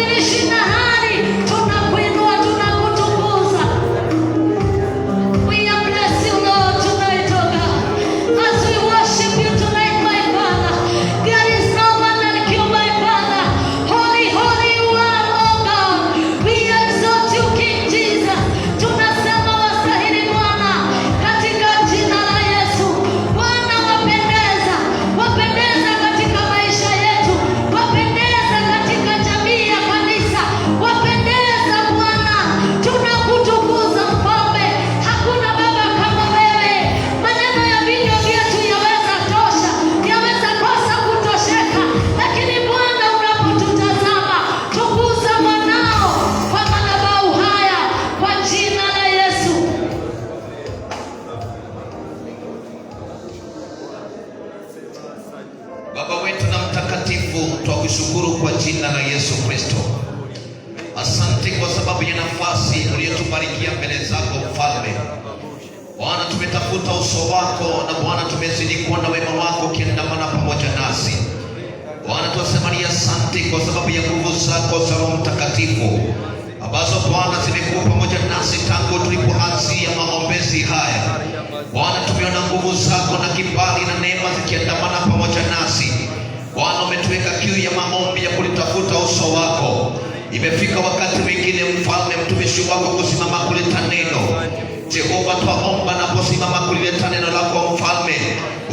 Haibadilishi na hali, tunakuinua, tunakutukuza. We are bless you, Lord, tonight, oh God. As we worship you tonight, my Father, there is no one like you, my Father. Holy, holy you are, oh God. We exalt you, King Jesus. Tunasema wastahili Bwana, katika jina la Yesu. Bwana wapendeza, wapendeza katika maisha yetu, wapendeza katika jamii ya kanisa, wapendeza Bwana. Tunakutukuza Mfalme, hakuna baba kama wewe. Maneno ya vinywa vyetu yaweza tosha, yaweza kosa kutosheka, lakini Bwana unapotutazama, tukuza mwanao kwa madhabahu haya, kwa jina la Yesu. Baba wetu na mtakatifu, twakushukuru kwa jina la Yesu Kristo. Asante kwa sababu ya nafasi uliyotubarikia mbele zako Mfalme. Bwana, tumetafuta uso wako na Bwana, tumezidi kuona wema wako ukiandamana pamoja nasi. Bwana, twasema ni asante kwa sababu ya nguvu zako za Roho Mtakatifu ambazo Bwana zimekuwa pamoja nasi tangu tulipoanzia maombezi haya. Bwana, tumeona nguvu zako na kibali na neema zikiandamana pamoja nasi. Bwana, umetuweka kiu ya maombi ya kulitafuta uso wako. Imefika wakati mwingine, Mfalme, mtumishi wako kusimama kuleta neno. Jehova, twaomba naposimama kulileta neno lako Mfalme,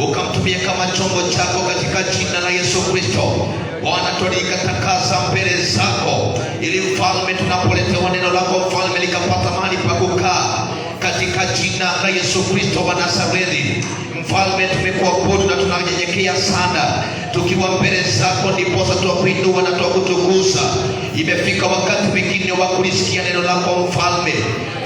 ukamtumie kama chombo chako katika jina la Yesu Kristo. Bwana, twalikatakasa mbele zako, ili Mfalme, tunapoletewa neno lako Mfalme, likapata mahali pa kukaa katika jina la Yesu Kristo wa Nazareti. Mfalme, tumekuabudu na tunanyenyekea sana tukiwa mbele zako, ndiposa twakuinua na twakutukuza. Imefika wakati mwingine wa kulisikia neno lako Mfalme.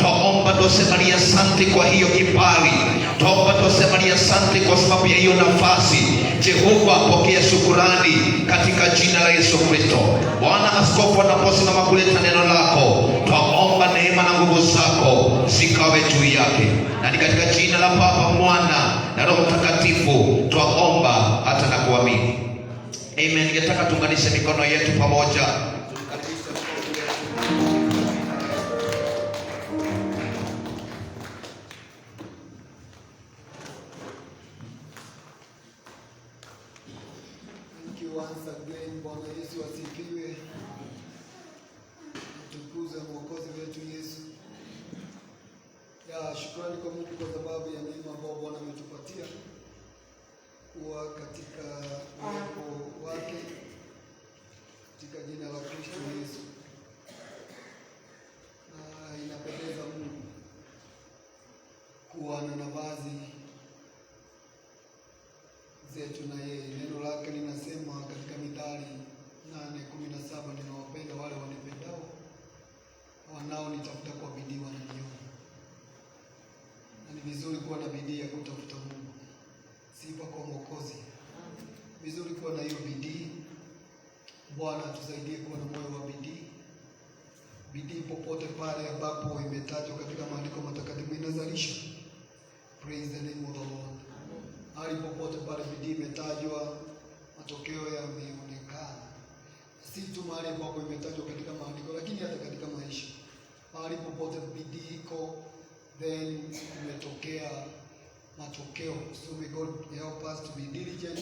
Twaomba twasema ni asante kwa hiyo kibali, twaomba twasema ni asante kwa sababu ya hiyo nafasi. Jehova, pokea shukurani katika jina la Yesu Kristo. Bwana askofu anaposimama kuleta neno lako, twaomba neema na nguvu zako zikawe juu yake, na ni katika jina la Baba, Mwana na Roho Mtakatifu twaomba hata na kuamini. Amen. Ningetaka tuunganishe mikono yetu pamoja. Tumkaribishe askofu wetu. Thank you once again. Bwana Yesu asifiwe. Tukuze Mwokozi wetu Yesu. Ya shukrani kwa Mungu kwa sababu ya neema ambayo Bwana ametupatia kuwa katika uwepo wake katika jina la Kristo Yesu. Na inapendeza Mungu kuwa na nafasi zetu na yeye. Neno lake linasema katika Mithali 8:17, ninawapenda wale wanipendao, wanaonitafuta kwa bidii wananiona. Na ni vizuri kuwa na bidii ya kutafuta Mungu. Sifa kwa Mwokozi. Vizuri kuwa na hiyo bidii. Bwana atusaidie kuwa na moyo wa bidii. Bidii popote pale ambapo imetajwa katika maandiko matakatifu inazalisha. Praise the name of the Lord. Mahali popote pale bidii imetajwa, matokeo yameonekana. Si tu mahali ambapo imetajwa katika maandiko, lakini hata katika maisha. Mahali popote bidii iko, then kumetokea matokeo. So may God help us to be diligent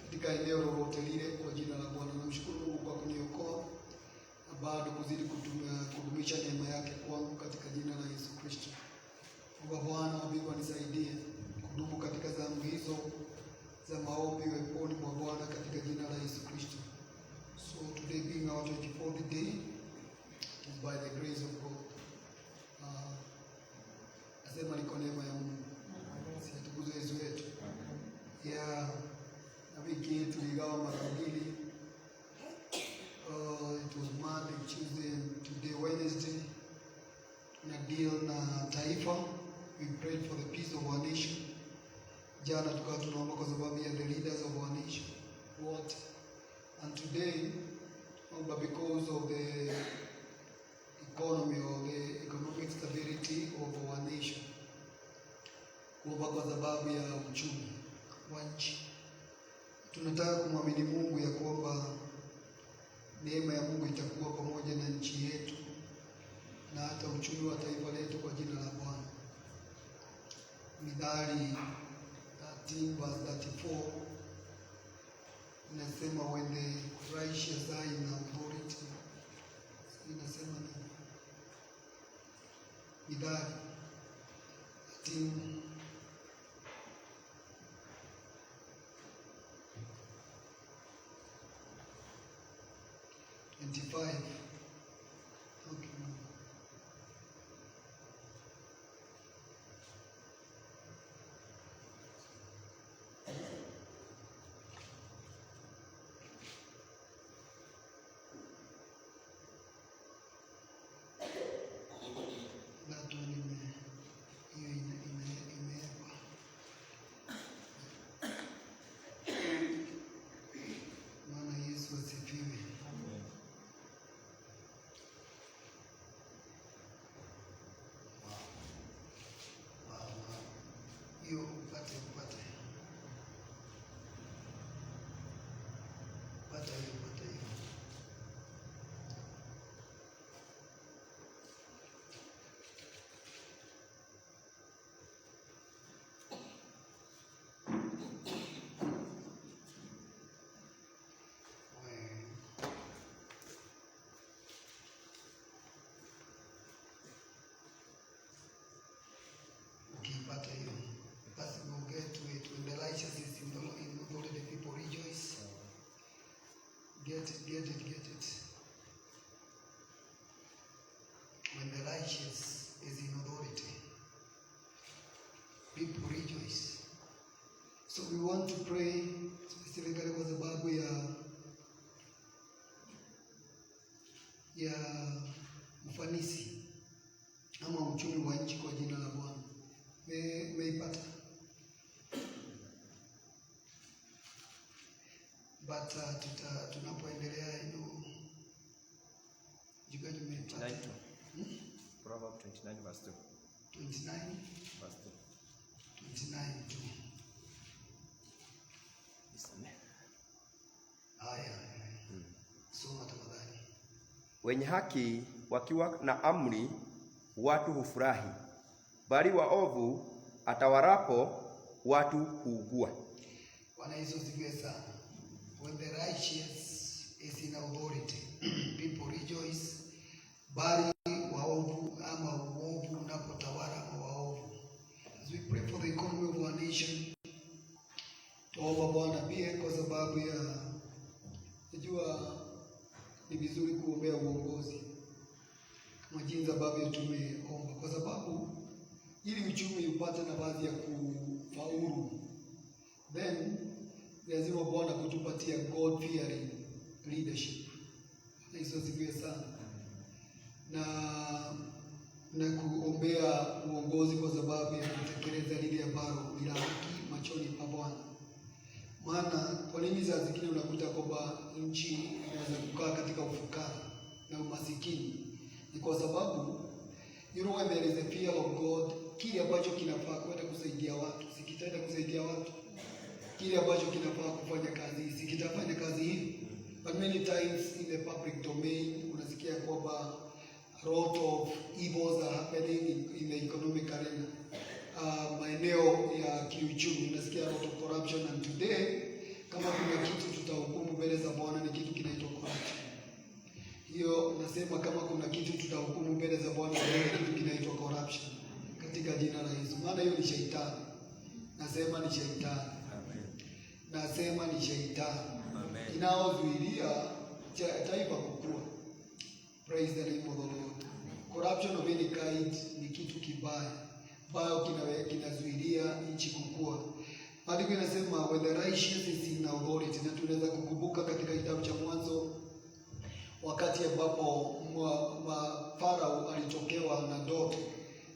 katika eneo lolote lile, kwa jina la Bwana. Namshukuru Mungu kwa kuniokoa na bado kuzidi kudumisha neema yake kwangu katika jina la Yesu Kristo. Baba Bwana wa mbingu anisaidie kudumu katika zamu hizo za maombi uweponi mwa Bwana katika jina la Yesu Kristo. So today being our 24th day, it is by the grace of God. Nasema ni kwa neema ya Mungu. Si atukuzwe Yesu wetu. Yeah, na wiki hii tuligawa mara mbili. It was Monday, Tuesday and today Wednesday. Tuna deal na taifa. We prayed for the peace of our nation. Jana tukawa tunaomba kwa sababu ya the leaders of our nation. What? And today, tunaomba because of the economy or the economic stability of our nation. Kuomba kwa sababu ya uchumi wa nchi. Tunataka kumwamini Mungu ya kwamba neema ya Mungu Mungu itakuwa pamoja na nchi yetu na hata uchumi wa taifa letu kwa jina la Bwana. Mithali 13 verse 34 inasema, "When the righteous are in authority." Inasema nini? Mithali 13 25. Okay. That one hiyo imewekwa. Bwana Yesu asifiwe. Wow. Hiyo upate upate. Pata hiyo, pata hiyo. Ukiipata hiyo, basi we'll get to it. When the righteous is in authority, the people rejoice. Get it, get it, get it. When the righteous is in authority, people rejoice. So we want to pray specifically kwa sababu ya ufanisi ama uchumi wa nchi kwa jina la Bwana. Umeipata? But tunapoendelea ino jigaji umeipata? 29. Hmm? Proverb 29 verse 2. 29 Verse 2. 29 2. Nisome. Haya, soma tafadhali. Wenye haki wakiwa na amri watu hufurahi, bali waovu atawalapo watu huugua. Bwana Yesu asifiwe sana. When the righteous is in authority, people rejoice. Bali waovu ama uovu unapotawala ama waovu. As we pray for the economy of our nation, tuomba Bwana pia kwa sababu ya, najua ni vizuri kuombea uongozi kama jinsi ambavyo tumeomba, kwa sababu ili uchumi upate nafasi ya kufaulu, then lazima Bwana kutupatia God fearing leadership. Yesu asifiwe sana. Na kuombea uongozi kwa sababu ya kutekeleza lile ambalo ni la haki machoni pa Bwana. Maana kwa nini saa zingine unakuta kwamba nchi inaweza kukaa katika ufukara na umasikini? Ni kwa sababu, when there is a fear of God, kile ambacho kinafaa kwenda kusaidia watu sikitaenda kusaidia watu, kile ambacho kinafaa kufanya kazi hii sikitafanya kazi hii. But many times in the public domain unasikia kwamba a lot of evils are happening in the economic arena. Maeneo ya kiuchumi unasikia a lot of corruption, and today kama kuna kitu tutahukumu mbele za Bwana ni kitu kinaitwa corruption. Hiyo nasema, kama kuna kitu tutahukumu mbele za Bwana ni kitu kinaitwa corruption katika jina la Yesu. Maana hiyo ni shaitani. Nasema ni shaitani. Nasema ni shaitani inaozuilia taifa kukua. Praise the name of the Lord. Corruption of any kind ni kitu kibaya ambayo kinazuilia nchi kukua. Maandiko inasema, "When the righteous is in authority," na tunaweza kukumbuka katika kitabu cha Mwanzo wakati ambapo Farao alitokewa na ndoto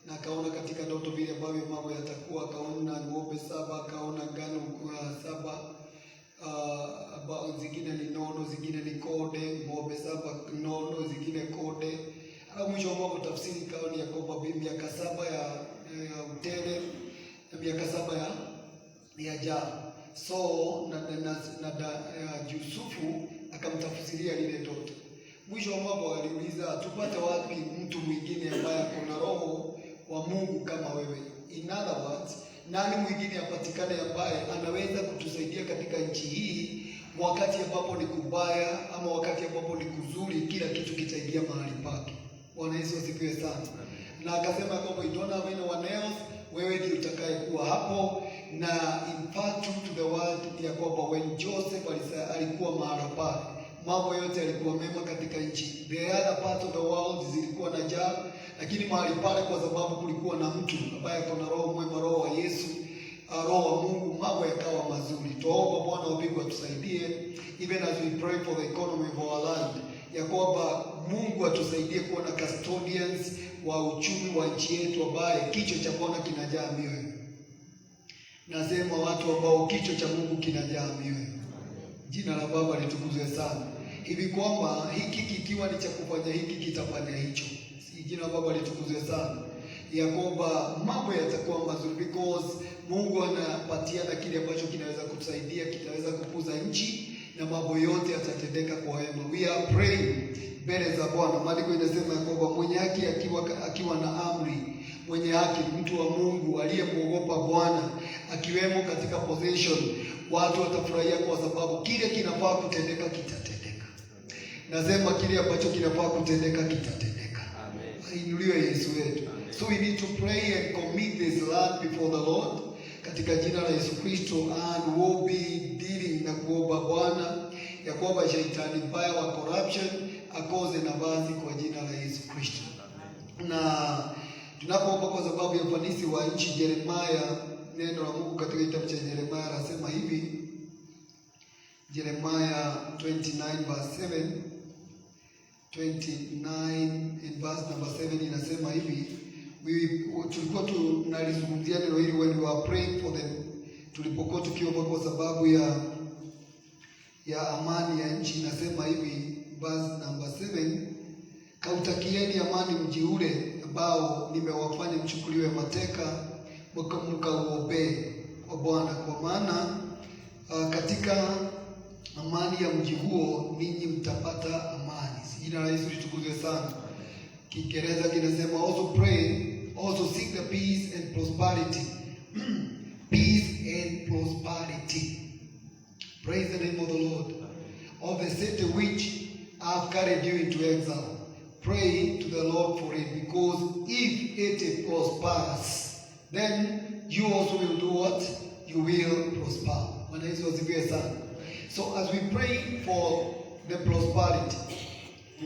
na akaona katika ndoto vile ambavyo mambo yatakuwa, akaona ng'ombe 7, akaona ngano 7, zingine ni nono, zingine ni konde, ng'ombe 7 nono, zingine konde. Alafu mwisho wa mambo tafsiri ikawa ni ya kwamba miaka 7 ya utele na miaka 7 ya njaa. So na Yusufu akamtafsiria lile ndoto. Mwisho wa mambo aliuliza, tupate wapi mtu mwingine ambaye ako na roho wa Mungu kama wewe? In other words, nani mwingine apatikane ambaye anaweza kutusaidia katika nchi hii, wakati ambapo ni kubaya ama wakati ambapo ni kuzuri, kila kitu kitaingia mahali pake. Bwana Yesu asifiwe sana. Na akasema kwamba we don't have anyone else, wewe ndiye utakaye kuwa hapo. Na in fact, true to the word ni ya kwamba when Joseph alikuwa mahala pale, mambo yote yalikuwa mema katika nchi. The other part of the world zilikuwa na njaa, lakini mahali pale, kwa sababu kulikuwa na mtu ambaye ako na roho mwema, roho wa Yesu, roho wa Mungu, mambo yakawa mazuri. Tuomba Bwana wa mbingu atusaidie, even as we pray for the economy of our land, ya kwamba Mungu atusaidie kuwa na custodians wa uchumi wa nchi yetu ambaye kicho cha Bwana kinajaa mioyo. Nasema watu ambao kicho cha Mungu kinajaa mioyo. Jina la Baba litukuzwe sana. Hivi kwamba hiki kikiwa ni cha kufanya hiki kitafanya hicho. Si jina la Baba litukuzwe sana. Ya kwamba mambo yatakuwa mazuri because Mungu anapatiana kile ambacho kinaweza kutusaidia, kitaweza kukuza nchi na mambo yote yatatendeka kwa wema. We are praying mbele za Bwana. Maandiko inasema ya kwamba mwenye haki akiwa na amri, mwenye haki, mtu wa Mungu aliyemwogopa Bwana, akiwemo katika position, watu watafurahia kwa sababu kile kinafaa kutendeka kitatendeka. Nasema kile ambacho kinafaa kutendeka kitatendeka. Ainuliwe Yesu wetu. So we need to pray and commit this land before the Lord katika jina la Yesu Kristo, and we'll be dealing na kuomba Bwana ya kwamba shetani mbaya wa corruption akose nafasi kwa jina la Yesu Kristo. Na tunapoomba kwa sababu ya ufanisi wa nchi, Jeremaya, neno la Mungu katika kitabu cha Jeremaya anasema hivi, Jeremiah 29 verse 7, 29 in verse number 7 inasema hivi, tulikuwa tunalizungumzia neno hili when we were praying for them, tulipokuwa tukiomba kwa sababu ya amani ya nchi. Inasema hivi verse number 7, kautakieni amani mji ule ambao nimewafanya mchukuliwe mateka, mkauombee kwa Bwana, kwa maana katika amani ya mji huo ninyi mtapata amani. Jina la Yesu litukuzwe sana. Kiingereza kinasema also pray, also seek the peace and prosperity. Peace and prosperity. Praise the name of the Lord. Of the city which I have carried you into exile. Pray to the Lord for it, because if it prospers, then you also will do what? You will prosper. Bwana Yesu asifiwe sana. So as we pray for the prosperity,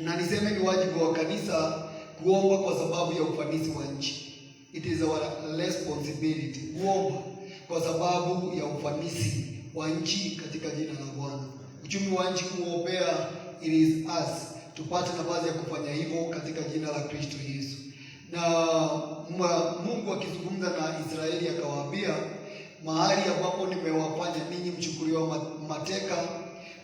na niseme ni wajibu wa kanisa kuomba kwa sababu ya ufanisi wa nchi. It is our responsibility kuomba kwa sababu ya ufanisi wa nchi katika jina la Bwana. Uchumi wa nchi kuombea, it is us tupate nafasi ya kufanya hivyo katika jina la Kristo Yesu. Na Mungu akizungumza na Israeli akawaambia, mahali ambapo nimewafanya ninyi mchukuliwa mateka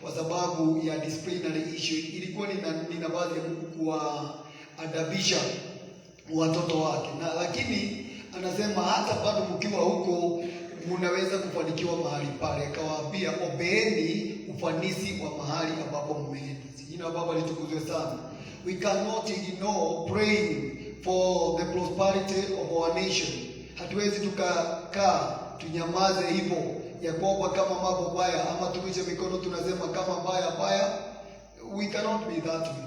kwa sababu ya disciplinary issue, ilikuwa ni nafasi ya Mungu kuwaadabisha watoto wake, na lakini anasema hata bado mkiwa huko mnaweza kufanikiwa mahali pale. Akawaambia, ombeeni ufanisi wa mahali ambapo mmeenda. Jina la Baba litukuzwe sana. We cannot ignore praying for the prosperity of our nation. Hatuwezi tukakaa tunyamaze hivyo ya kwamba kama mambo baya ama turushe mikono tunasema kama baya baya. We cannot be that way.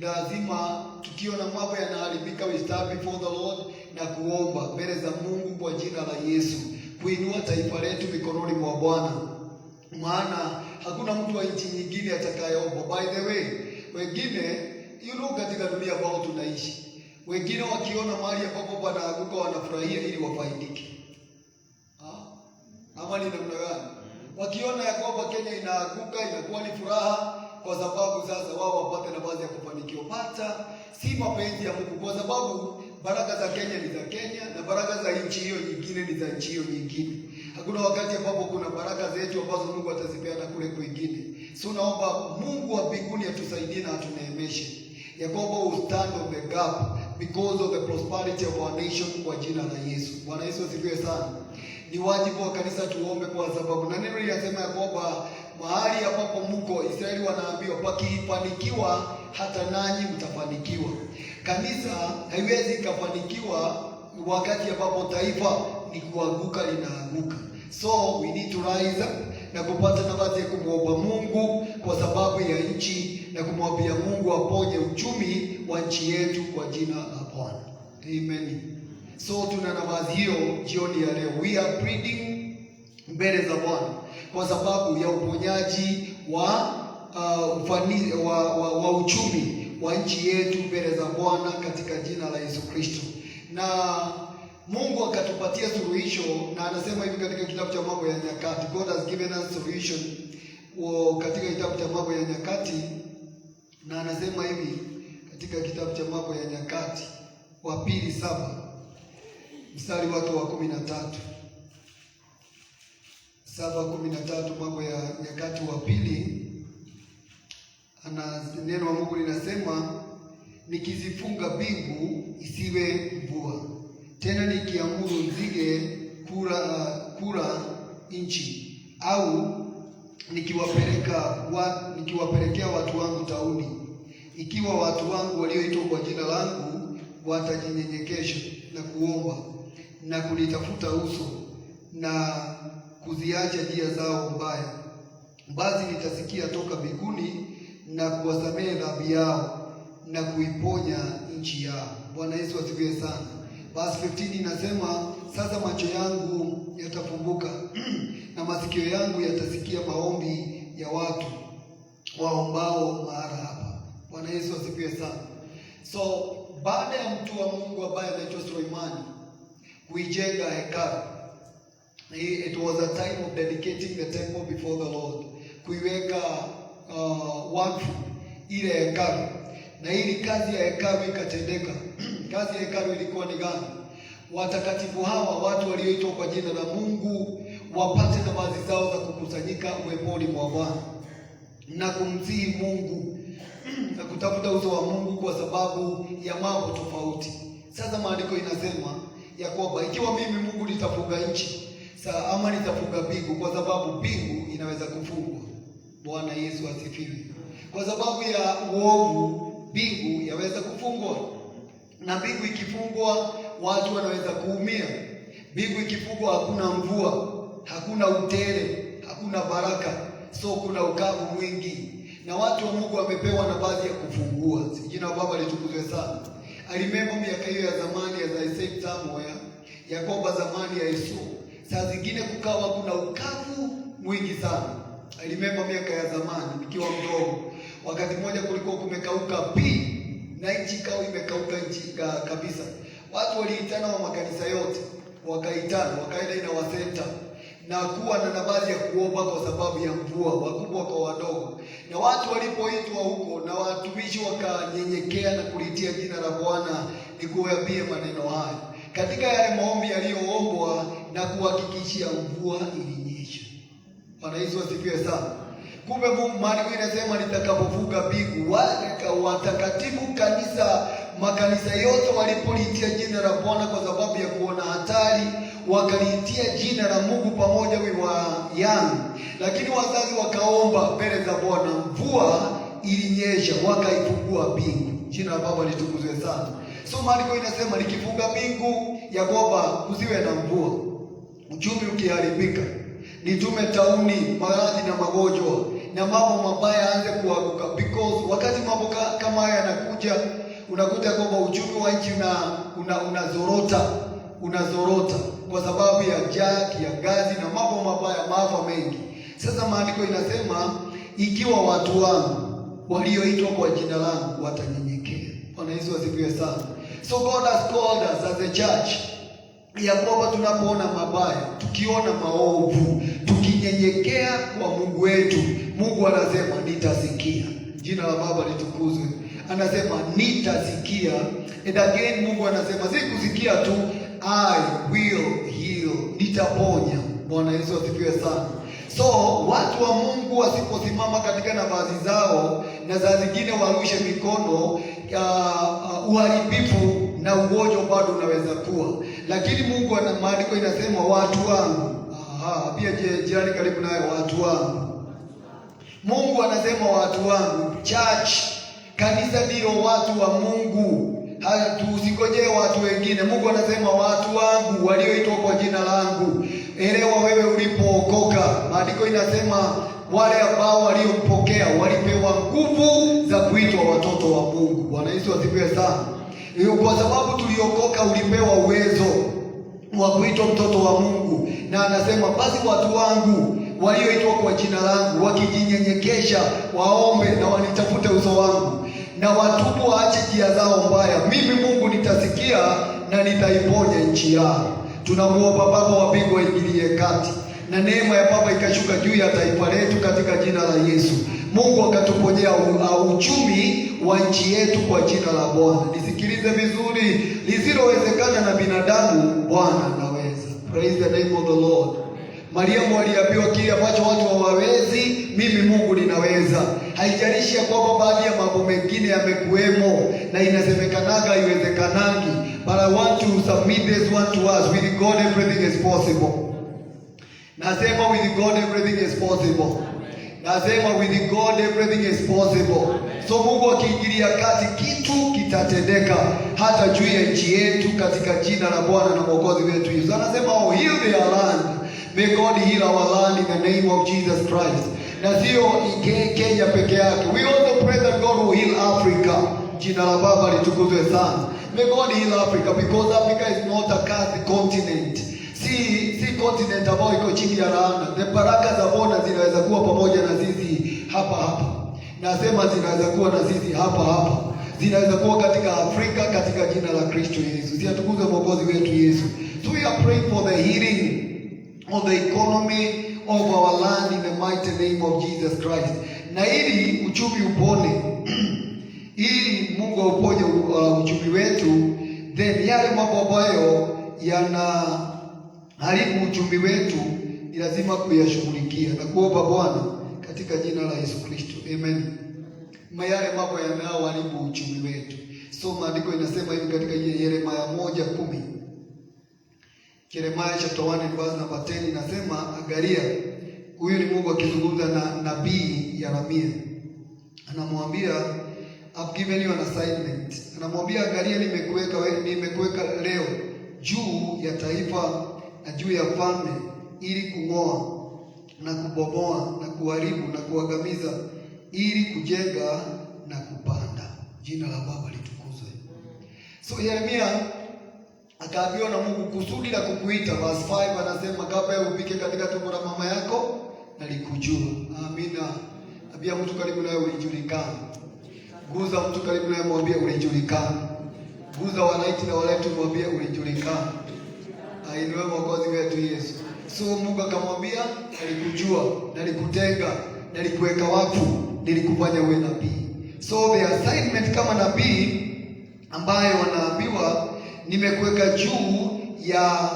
Lazima tukiona mambo yanaharibika, we stand before the Lord na kuomba mbele za Mungu kwa jina la Yesu, kuinua taifa letu mikononi mwa Bwana, maana hakuna mtu wa nchi nyingine atakayeomba. By the way, wengine katika dunia ambao tunaishi, wengine wakiona mahali ambapo panaanguka wanafurahia ili wafaidike. Ha? Ama ni namna gani? Wakiona ya kwamba Kenya inaanguka inakuwa ni furaha, kwa sababu sasa wao wapate nafasi ya kufanikiwa. Pata si mapenzi ya Mungu, kwa sababu baraka za Kenya ni za Kenya na baraka za nchi hiyo nyingine ni za nchi hiyo nyingine. Hakuna wakati ambapo kuna baraka zetu ambazo Mungu atazipeana kule kwingine. So naomba Mungu wa mbinguni atusaidie na atuneemeshe ya kwamba we stand on the gap because of the prosperity of our nation kwa jina la Yesu. Bwana Yesu asifiwe sana. Ni wajibu wa kanisa tuombe, kwa sababu na neno linasema ya kwamba mahali ambapo mko Israeli wanaambiwa pakifanikiwa hata nanyi mtafanikiwa. Kanisa haiwezi ikafanikiwa wakati ambapo taifa ni kuanguka linaanguka. So we need to rise up na kupata nafasi ya kumwomba Mungu kwa sababu ya nchi na kumwambia Mungu aponye uchumi wa nchi yetu kwa jina la Bwana. Amen. So tuna nafasi hiyo jioni ya leo. We are pleading mbele za Bwana kwa sababu ya uponyaji wa wa uchumi wa nchi yetu mbele za Bwana katika jina la Yesu Kristo. Na Mungu akatupatia suluhisho, na anasema hivi katika kitabu cha Mambo ya Nyakati, God has given us solution katika kitabu cha Mambo ya Nyakati, na anasema hivi katika kitabu cha Mambo ya Nyakati wa pili 7 mstari wake wa 13. 7:13, Mambo ya Nyakati wa pili, ana neno wa Mungu linasema, nikizifunga mbingu isiwe mvua tena, nikiamuru nzige kula nchi, au nikiwapelekea watu wangu tauni, ikiwa watu wangu walioitwa kwa jina langu watajinyenyekesha na kuomba na kunitafuta uso na kuziacha njia zao mbaya, basi nitasikia toka mbinguni na kuwasamehe dhambi yao na kuiponya nchi yao. Bwana Yesu asifiwe sana. Verse 15 inasema, sasa macho yangu yatafumbuka na masikio yangu yatasikia maombi ya watu waombao mahala hapa. Bwana Yesu asifiwe sana. So baada ya mtu wa Mungu ambaye anaitwa Suleimani kuijenga hekalu, it was a time of dedicating the temple before the Lord, kuiweka wakfu ile hekalu, na ili kazi ya hekalu ikatendeka. Kazi ya hekalu ilikuwa ni gani? Watakatifu hawa, watu walioitwa kwa jina la Mungu, wapate nafasi zao za kukusanyika uweponi mwa Bwana na kumsihi Mungu na kutafuta uso wa Mungu kwa sababu ya mambo tofauti. Sasa maandiko inasema ya kwamba ikiwa mimi Mungu nitafunga nchi ama nitafunga mbingu, kwa sababu mbingu inaweza kufungwa. Bwana Yesu asifiwe. Kwa sababu ya uovu, mbingu yaweza kufungwa, na mbingu ikifungwa, watu wanaweza kuumia. Mbingu ikifungwa, hakuna mvua, hakuna utele, hakuna baraka, so kuna ukavu mwingi, na watu wa Mungu wamepewa nafasi ya kufungua. Jina la Baba litukuzwe sana. I remember miaka hiyo ya zamani, as I said somewhere, ya kwamba zamani ya Yesu, saa zingine kukawa kuna ukavu mwingi sana. I remember miaka ya zamani nikiwa mdogo, wakati mmoja kulikuwa kumekauka pi na nchi ikawa imekauka nchi kabisa. Watu waliitana wa makanisa yote, wakaitana wakaenda ina na kuwa na nafasi ya kuomba kwa sababu ya mvua, wakubwa kwa wadogo. Na watu walipoitwa huko na watumishi wakanyenyekea na kulitia jina la Bwana, nikuambie maneno haya, katika yale maombi yaliyoombwa na kuhakikishia mvua ilinyesha. Bwana Yesu asifiwe sana. Kumbe Mungu, maandiko inasema nitakapofunga mbingu, wale watakatifu kanisa, makanisa yote walipoliitia jina la Bwana kwa sababu ya kuona hatari, wakaliitia jina la Mungu pamoja, we were young, lakini wazazi wakaomba mbele za Bwana, mvua ilinyesha, wakaifungua mbingu. Jina la Baba litukuzwe sana. So maandiko inasema nikifunga mbingu ya kwamba kusiwe na mvua, uchumi ukiharibika, nitume tauni, maradhi na magonjwa na mambo mabaya aanze kuanguka, because wakati mambo kama haya yanakuja, unakuta kwamba uchumi wa nchi unazorota kwa sababu ya njaa, kiangazi na mambo mabaya, maafa mengi. Sasa maandiko inasema ikiwa watu wangu walioitwa kwa jina langu watanyenyekea. Bwana Yesu asifiwe sana. So God has called us as a church ya kwamba tunapoona mabaya, tukiona maovu, tukinyenyekea kwa Mungu wetu, Mungu anasema nitasikia. Jina la Baba litukuzwe. Anasema nitasikia. And again Mungu anasema si kusikia tu, I will heal, nitaponya. Bwana Yesu asifiwe sana. So watu wa Mungu wasiposimama katika nafasi zao na saa zingine warushe mikono, uharibifu na ugonjwa bado unaweza kuwa, lakini Mungu ana maandiko inasema watu wangu. Aha, pia jirani karibu naye, watu wangu. Mungu anasema watu wangu, church, Kanisa ndilo watu wa Mungu. Tusikojee watu wengine. Mungu anasema, "Watu wangu walioitwa kwa jina langu." Elewa wewe ulipookoka, maandiko inasema wale ambao waliompokea walipewa nguvu za kuitwa watoto wa Mungu. Bwana Yesu asifiwe sana. Kwa sababu tuliokoka, ulipewa uwezo wa kuitwa mtoto wa Mungu, na anasema, "Basi watu wangu walioitwa kwa jina langu wakijinyenyekesha, waombe na wanitafute uso wangu na watubu, waache njia zao mbaya, mimi Mungu nitasikia na nitaiponya nchi yao." Tunamuomba Baba wa mbingu aingilie kati na neema ya Baba ikashuka juu ya taifa letu katika jina la Yesu. Mungu akatuponyea uchumi wa nchi yetu kwa jina la Bwana. Nisikilize vizuri, lisilowezekana na binadamu Bwana anaweza. Praise the name of the Lord. Mariamu aliambiwa, "Kile ambacho watu hawawezi, mimi Mungu ninaweza." Haijalishi ya kwamba baadhi ya mambo mengine yamekuwemo na inasemekanaga haiwezekanangi, but I want to submit this one to us. With God everything is possible. Nasema, with God everything is possible. Nasema, with God everything is possible. So Mungu akiingilia kati, kitu kitatendeka hata juu ya nchi yetu katika jina la Bwana na Mwokozi wetu Yesu. Anasema, "Oh, heal their land." May God heal our land in the name of Jesus Christ. Na sio Kenya peke yake. We also pray that God will heal Africa. Jina la Baba litukuzwe sana. May God heal Africa because Africa is not a cursed continent. Si continent ambayo iko chini ya laana. The baraka za Bwana zinaweza kuwa pamoja na sisi hapa hapa. Nasema zinaweza kuwa na sisi hapa hapa. Zinaweza kuwa katika Afrika katika jina la Kristo Yesu. Si atukuzwe Mwokozi wetu Yesu. So we are praying for the healing of the economy of our land in the mighty name of Jesus Christ. Na ili uchumi upone, ili Mungu auponye uchumi wetu, then yale mambo ambayo yana haribu uchumi wetu ni lazima kuyashughulikia na kuomba Bwana katika jina la Yesu Kristo. Amen. Yale mambo yanayoharibu uchumi wetu. So maandiko inasema hivi katika Yeremia 1:10. Jeremiah chapter 1 and verse number 10 inasema, angalia, huyu ni Mungu akizungumza na nabii Yeremia. Anamwambia, "I've given you an assignment." Anamwambia, "Angalia, nimekuweka leo juu ya taifa na juu ya falme, ili kung'oa na kubomoa na kuharibu na kuangamiza, ili kujenga na kupanda." Jina la Baba litukuzwe. So Yeremia akaambiwa na Mungu kusudi la kukuita. Verse 5 anasema, "Kabla ya upike katika tumbo la mama yako nalikujua." Amina. Ambia mtu karibu nawe, ulijulikana. Guza mtu karibu nawe, mwambie ulijulikana. Guza wa right na wa left, mwambie ulijulikana. Ainuwe Mwokozi wetu Yesu. So Mungu akamwambia, "Nalikujua, nalikutenga, nalikuweka wakfu, nilikufanya uwe nabii." So the assignment kama nabii ambaye wanaambiwa, "Nimekuweka juu ya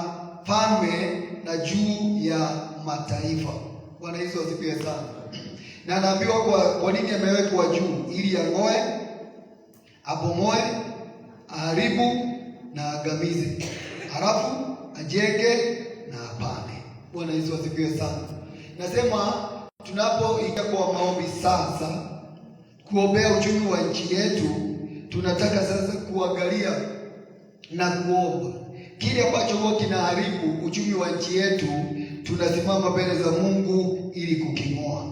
falme na juu ya mataifa." Bwana Yesu asifiwe sana. Na anaambiwa kwa nini amewekwa juu, ili ang'oe, abomoe, aharibu na angamize, halafu ajenge na apande. Bwana Yesu asifiwe sana. Nasema tunapoingia kwa maombi sasa kuombea uchumi wa nchi yetu, tunataka sasa kuangalia na kuomba kile ambacho huwa kinaharibu uchumi wa nchi yetu, tunasimama mbele za Mungu ili kuking'oa,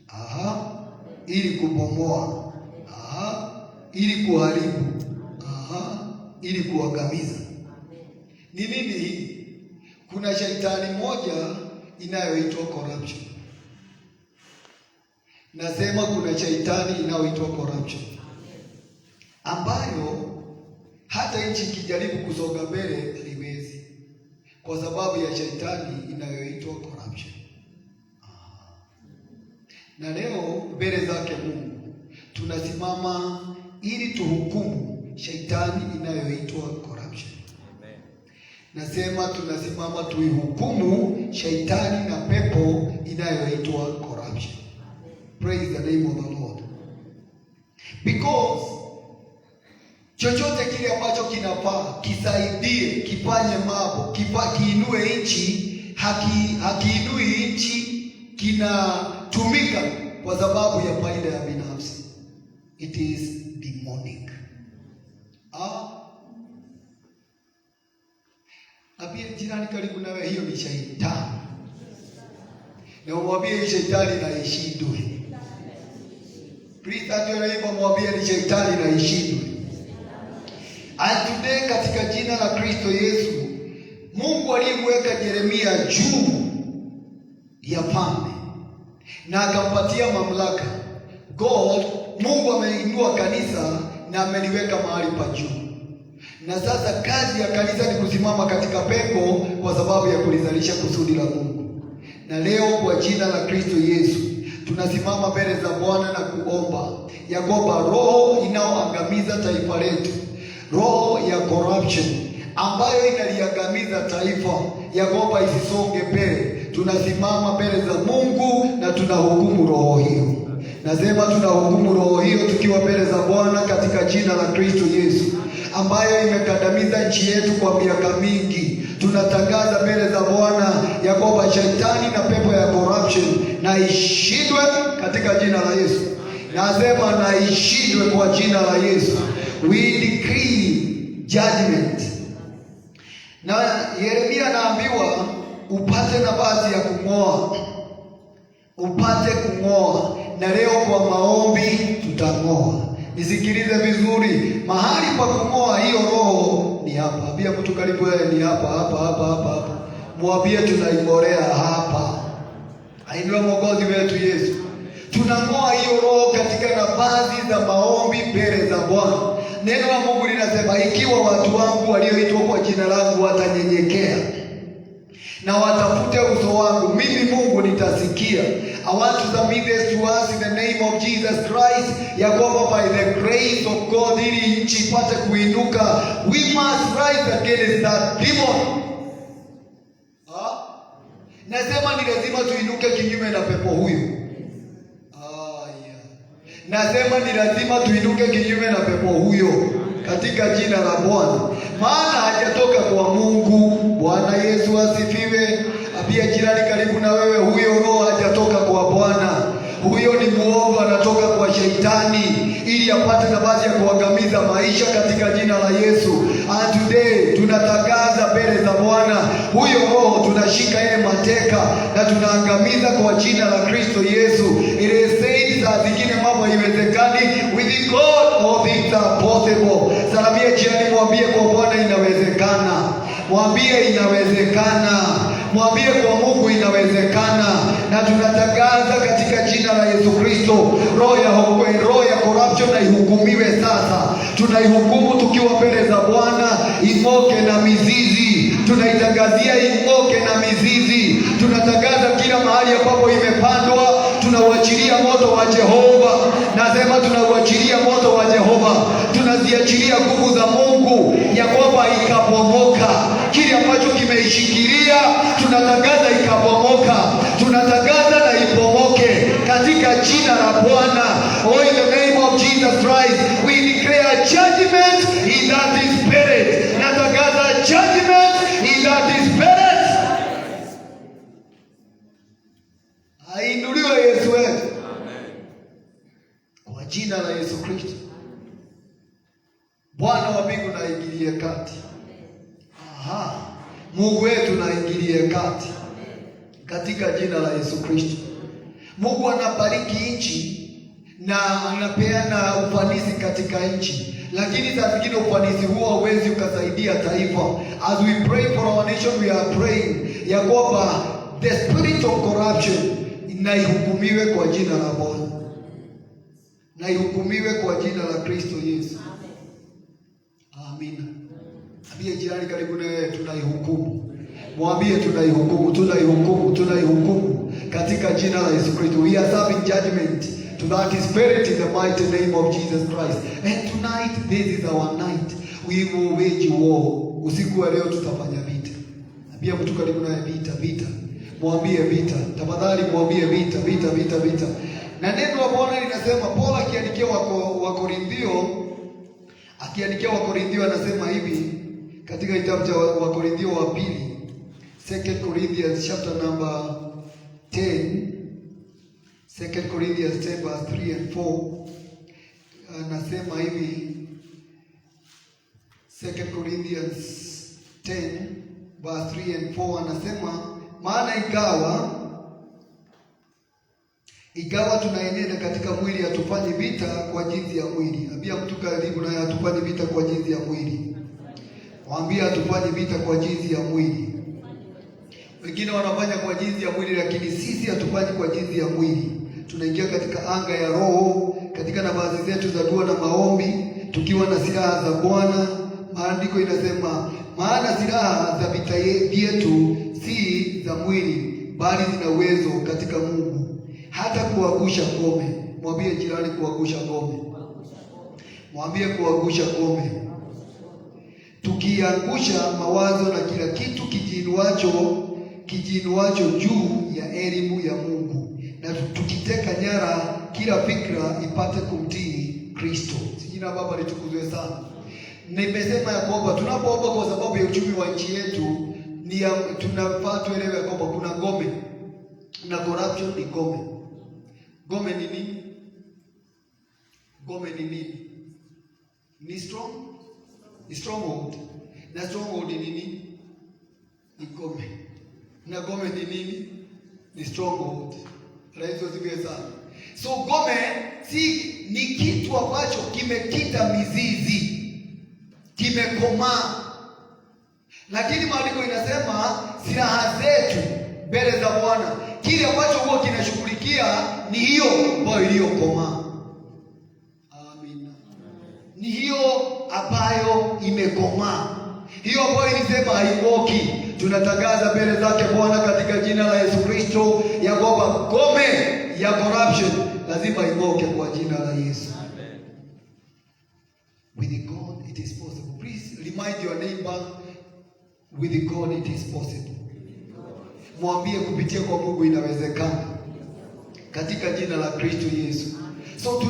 aha, ili kubomoa, aha, ili kuharibu, aha, ili kuangamiza. Ni nini hii? Kuna shaitani moja inayoitwa corruption. Nasema kuna shaitani inayoitwa corruption ambayo hata nchi ikijaribu kusonga mbele haiwezi, kwa sababu ya shaitani inayoitwa corruption. Na leo mbele zake Mungu tunasimama ili tuhukumu shaitani inayoitwa corruption. Nasema tunasimama tuihukumu shaitani na pepo inayoitwa corruption. Praise the name of the Lord. Because chochote kile ambacho kinafaa kisaidie, kifanye mambo, kiinue nchi, hakiinui nchi, kinatumika kwa sababu ya faida ya binafsi. It is demonic. Ah, ambie jirani karibu nawe, hiyo ni shaitani, na umwambie hii shaitani na ishindwe. Please turn your neighbor, mwambie ni shaitani na ishindwe. And today katika jina la Kristo Yesu, Mungu aliyemweka Yeremia juu ya falme na akampatia mamlaka. God, Mungu ameinua kanisa na ameliweka mahali pa juu. Na sasa kazi ya kanisa ni kusimama katika pengo kwa sababu ya kulizalisha kusudi la Mungu. Na leo kwa jina la Kristo Yesu tunasimama mbele za Bwana na kuomba ya kwamba roho inayoangamiza taifa letu, roho ya corruption ambayo inaliangamiza taifa, ya kwamba isisonge mbele, tunasimama mbele za Mungu na tunahukumu roho hiyo. Nasema tunahukumu roho hiyo tukiwa mbele za Bwana katika jina la Kristo Yesu, ambayo imekandamiza nchi yetu kwa miaka mingi. Tunatangaza mbele za Bwana ya kwamba shetani na pepo ya corruption na ishindwe katika jina la Yesu. Nasema na ishindwe kwa jina la Yesu. We decree judgment. Na Yeremia anaambiwa upate nafasi ya kung'oa, upate kung'oa, na leo kwa maombi tutang'oa. Nisikilize vizuri, mahali pa kung'oa hiyo roho ni hapa. Ambia mtu karibu wewe, ni hapa hapa hapa hapa hapa, mwambie tunaing'olea hapa. Ainuliwe Mwokozi wetu Yesu. Tunang'oa hiyo roho katika nafasi za maombi mbele za Bwana. Neno la Mungu linasema ikiwa watu wangu walioitwa kwa jina langu watanyenyekea na watafute uso wangu, mimi Mungu nitasikia. I want to submit this to us in the name of Jesus Christ, ya kwamba by the grace of God, ili nchi ipate kuinuka, we must rise against that demon. Ha? Nasema ni lazima tuinuke kinyume na pepo huyu. Ah, yeah. Nasema ni lazima tuinuke kinyume na pepo huyo katika jina la Bwana, maana hajatoka kwa Mungu. Bwana Yesu asifiwe. Ambia jirani karibu na wewe, huyo roho hajatoka kwa Bwana, huyo ni muovu, anatoka kwa shetani ili apate nafasi ya kuangamiza maisha katika jina la Yesu. And today tunatangaza mbele za Bwana, huyo roho tunashika yeye mateka na tunaangamiza kwa jina la Kristo Yesu. It is said, saa zingine mambo haiwezekani, with God all things are possible. Salamia jirani, mwambie kwa Bwana inawezekana, mwambie inawezekana, mwambie kwa Mungu inawezekana. Na tunatangaza katika jina la Yesu Kristo, roho ya corruption na ihukumiwe sasa. Tunaihukumu tukiwa mbele za Bwana, ing'oke na mizizi. Tunaitangazia ing'oke na mizizi. Tunatangaza kila mahali ambapo imepandwa, tunauachilia moto wa Jehova. Nasema tunauachilia moto wa Jehova, tunaziachilia nguvu za Mungu ya kwamba ikabomoka. Kile ambacho kimeishikilia tunatangaza ikabomoka, tunatangaza na ibomoke katika jina la Bwana. Oh, in the name of Jesus Christ, we declare judgment in that spirit. Natangaza judgment in that spirit. Ainuliwe Yesu wetu kwa jina la Yesu Kristo. Bwana wa mbingu na aingilie kati. Aha. Mungu wetu na aingilie kati katika jina la Yesu Kristo. Mungu anabariki nchi na anapeana ufanisi katika nchi, lakini saa zingine ufanisi huo hauwezi ukasaidia taifa. As we pray for our nation, we are praying ya kwamba the spirit of corruption na ihukumiwe kwa jina la Bwana, na ihukumiwe kwa jina la Kristo Yesu. Amina. Ambie jirani karibu na wewe, tunaihukumu. Mwambie tunaihukumu, tunaihukumu, tunaihukumu katika jina la Yesu Kristo. We are serving judgment to that spirit in the mighty name of Jesus Christ. And tonight, this is our night. We will wage war. Usiku wa leo tutafanya vita. Ambia mtu karibu naye vita, vita. Mwambie vita. Tafadhali mwambie vita, vita, vita, vita. Na neno la Bwana linasema, Paulo akiandikia Wakorintho anasema hivi katika kitabu cha Wakorintho wa pili, 2 Corinthians chapter number 10, 2 Corinthians 10 verse 3 and 4. Anasema hivi 2 Corinthians 10 verse 3 and 4, anasema maana ingawa tunaenenda katika mwili, hatufanyi vita kwa jinsi ya mwili. Ambia mtu karibu naye, hatufanyi vita kwa jinsi ya mwili. Mwambie hatufanyi vita kwa jinsi ya mwili. Wengine wanafanya kwa jinsi ya mwili, lakini sisi hatufanyi kwa jinsi ya mwili. Tunaingia katika anga ya roho, katika nafasi zetu za dua na maombi, tukiwa na silaha za Bwana. Maandiko inasema, maana silaha za vita vyetu si za mwili, bali zina uwezo katika Mungu hata kuangusha ngome. Mwambie jirani kuangusha ngome, mwambie kuangusha ngome, tukiangusha mawazo na kila kitu kijiinuacho juu ya elimu ya Mungu, na tukiteka nyara kila fikra ipate kumtii Kristo. Jina la Baba litukuzwe sana. Nimesema ya kwamba tunapoomba kwa sababu ya uchumi wa nchi yetu tunafaa tuelewe ya kwamba kuna ngome na corruption ni ngome. Ngome ni nini? Ngome ni nini? Ni strong, ni stronghold. Na stronghold ni nini? Ni ngome. Na ngome ni nini? Ni stronghold. Rais asifiwe sana. So ngome si ni kitu ambacho kimekita mizizi, kimekomaa, lakini maandiko inasema silaha zetu mbele za Bwana, kile ambacho huwa kinashughulikia ni hiyo ambayo iliyokomaa. Amina. Ni hiyo ambayo imekomaa, hiyo ambayo ilisema haing'oki. Tunatangaza mbele zake Bwana katika jina la Yesu Kristo ya kwamba ngome ya corruption lazima ing'oke kwa jina la Yesu. With God it is possible. Please remind your neighbor, with God it is possible. Mwambie kupitia kwa Mungu inawezekana, katika jina la Kristo Yesu. So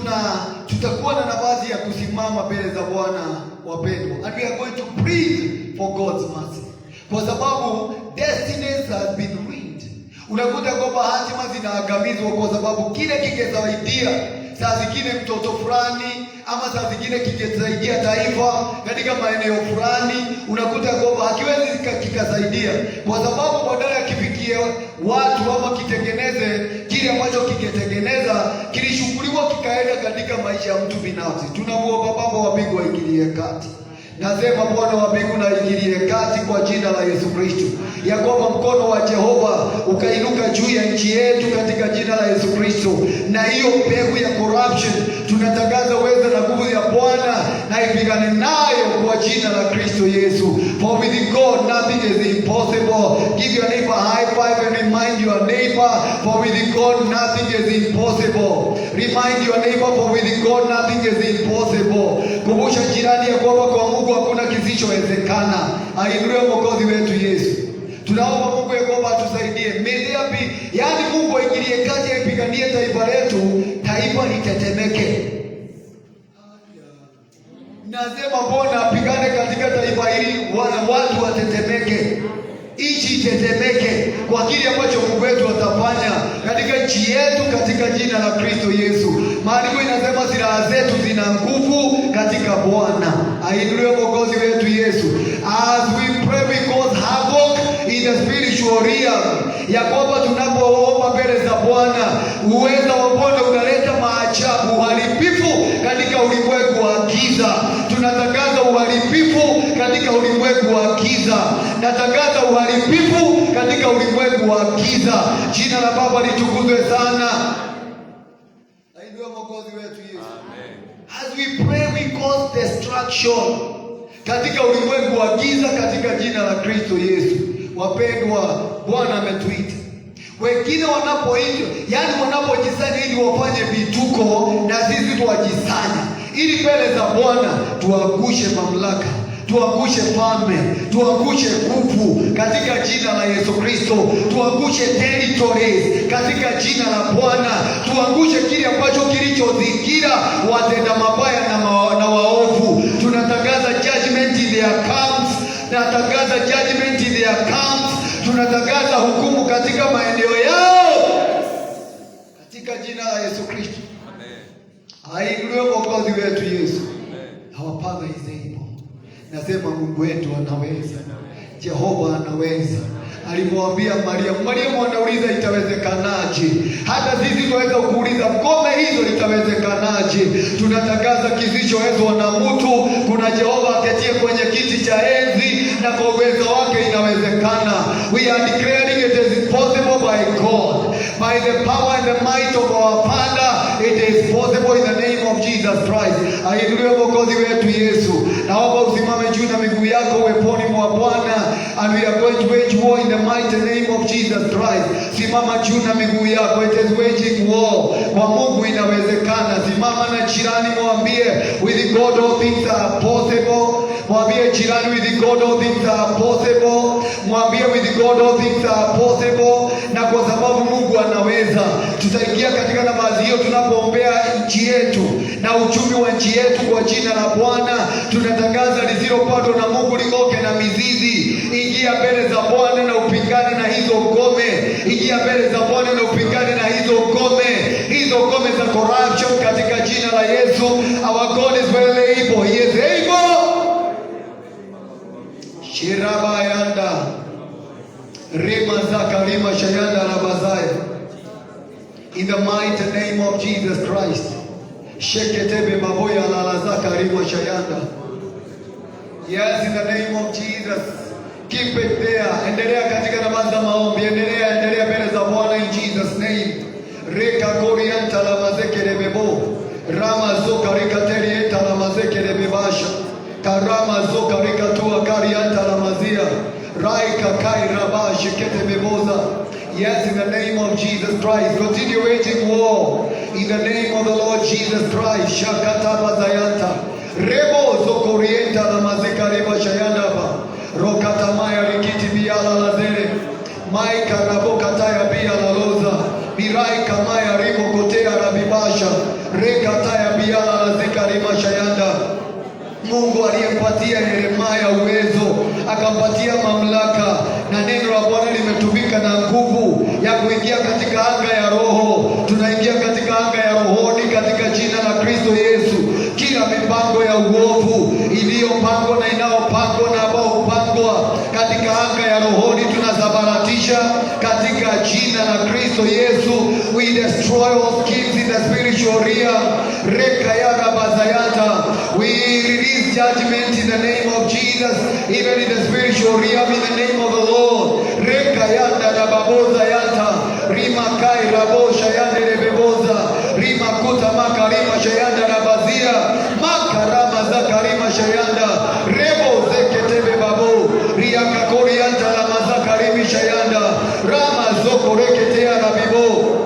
tutakuwa na nafasi ya kusimama mbele za Bwana wapendwa, and we are going to plead for God's mercy, kwa sababu destinies has been ruined. Unakuta kwamba hatima zinaangamizwa kwa sababu kile kingesaidia saa zingine mtoto fulani ama saa zingine kingesaidia taifa katika maeneo fulani, unakuta kwamba hakiwezi kikasaidia, kwa sababu badala ya kifikie watu ama kitengeneze kile ambacho kingetengeneza, kilichukuliwa kikaenda katika maisha ya mtu binafsi. Tunamuomba Baba wa mbingu aingilie kati. Nasema Bwana wa mbingu na aingilie kati kwa jina la Yesu Kristo, ya kwamba mkono wa Jehova ukainuka juu ya nchi yetu katika jina la Yesu Kristo, na hiyo mbegu ya corruption tunatangaza uwezo na nguvu ya Bwana na ipigane nayo kwa jina la Kristo Yesu. For with God nothing is impossible. Give your neighbor a high five and remind your neighbor, for with God nothing is impossible. Remind your neighbor, for with God nothing is impossible. Kumbusha jirani ya kwamba kwa Mungu hakuna kisichowezekana. Ainuliwe Mwokozi wetu Yesu. Tunaomba Mungu ya kwamba atusaidie. May there be, yaani Mungu aingilie kati, aipiganie taifa letu, taifa litetemeke. Nasema Bwana apigane katika taifa hili, watu watetemeke, nchi itetemeke kwa kile ambacho Mungu wetu atafanya katika nchi yetu, katika jina la Kristo Yesu. Maandiko inasema silaha zetu zina nguvu katika Bwana. Ainuliwe Mwokozi wetu Yesu. As we pray we cause havoc in the spiritual realm, ya kwamba tunapoomba mbele za Bwana, uweza wa Bwana unaleta maajabu, uharibifu katika ulimwengu wa giza. Tunatangaza uharibifu katika ulimwengu wa giza. Natangaza uharibifu katika ulimwengu wa giza. Jina la Baba litukuzwe sana. Ainuliwe Mwokozi wetu Yesu. As we pray we cause destruction katika ulimwengu wa giza katika jina la Kristo Yesu. Wapendwa, Bwana ametuita. Wengine wanapoitwa, yaani wanapojisanya ili wafanye vituko, na sisi tuwajisanya ili mbele za Bwana tuangushe mamlaka, tuangushe falme, tuangushe nguvu katika jina la Yesu Kristo, tuangushe territories katika jina la Bwana, tuangushe kile ambacho kilichozingira watenda mabaya na waovu. Tunatangaza judgment in their camps, natangaza judgment in their camps. Tunatangaza hukumu katika maeneo yao katika jina la Yesu Kristo. Ainuliwe Mwokozi wetu Yesu. Our Father is able. Nasema Mungu wetu anaweza. Jehova anaweza. Alimwambia Mariamu, Mariamu anauliza itawezekanaje? Hata sisi tunaweza kuuliza ngome hizo itawezekanaje? Tunatangaza kisichowezwa na mtu. Kuna Jehova aketie kwenye kiti cha enzi, na kwa uwezo wake inawezekana. We are declaring it is possible by God, by the power and the might of our Father. It is possible in the name of Jesus Christ. Ainuliwe Mwokozi wetu Yesu. Naomba usimame juu na miguu yako uweponi mwa Bwana, and we are going to wage war in the mighty name of Jesus Christ. Simama juu na miguu yako, it is waging war. Kwa Mungu inawezekana. Simama na jirani, mwambie, with God all things are possible. Mwambie jirani, with God all things are possible. Mwambie, with God all things are possible. Na kwa sababu Mungu anaweza, tutaingia katika nafasi hiyo tunapoombea nchi yetu na uchumi wa nchi yetu kwa jina la Bwana. Tunatangaza lisilopandwa na Mungu ling'oke na mizizi. Ingia mbele za Bwana na upingane na hizo ngome. Ingia mbele za Bwana na upingane na hizo ngome, hizo ngome za corruption katika jina la Yesu. Our God is well able. He is able. Shirabayanda Rema zakarima shayanda rabazaya. In the mighty name of Jesus Christ. Sheketebe baboya lalazaka rima shayanda. Yes, in the name of Jesus. Keep it there. Endelea katika nafasi za maombi. Endelea, endelea mbele za Bwana in Jesus name. Reka korianta la mazeke rebebo. Rama zoka reka terienta la mazeke rebebasha. Karama zoka reka tua karianta la mazia. Raika kai raba shekete beboza. Yes, in the name of Jesus Christ. Continue waging war. In the name of the Lord Jesus Christ. Shakata bazayanta. Rebo zokorienta la mazeka reba shayandaba. Rokatamaya rikiti biala lazere. Maika rabokataya bia la loza. Mirai kamaya rimo kotea rabibasha. Rekataya biala lazika rima shayanda. Mungu aliyempatia Yeremia uwezo akampatia mamlaka, na neno la Bwana limetumika na nguvu ya kuingia katika anga ya roho. Tunaingia katika anga ya rohoni katika jina la Kristo Yesu. Kila mipango ya uovu iliyopangwa na inayopangwa na ambao hupangwa katika anga ya rohoni tunasambaratisha katika jina la Kristo Yesu. We destroy all schemes in the spiritual realm. Reka ya rabazayata. We release judgment in the name of Jesus, even in the spiritual realm, in the name of the Lord. Reka yanda rababoza yanta. Rima kai rabosha yande rebeboza. Rima kuta maka rima shayanda rabazia. Maka rama zaka rima shayanda. Rebo zeketebe babo. Riaka korianta la mazaka rimi shayanda. Rama zoko reketea rabibo.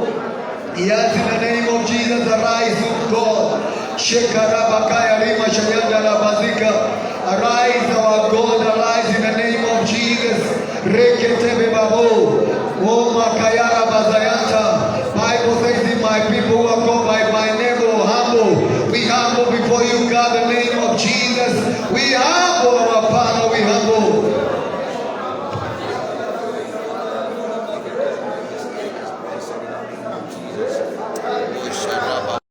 Yes, in the name of Jesus, arise, O God. Shekarabakaya rima shayanda rabazika. Arise.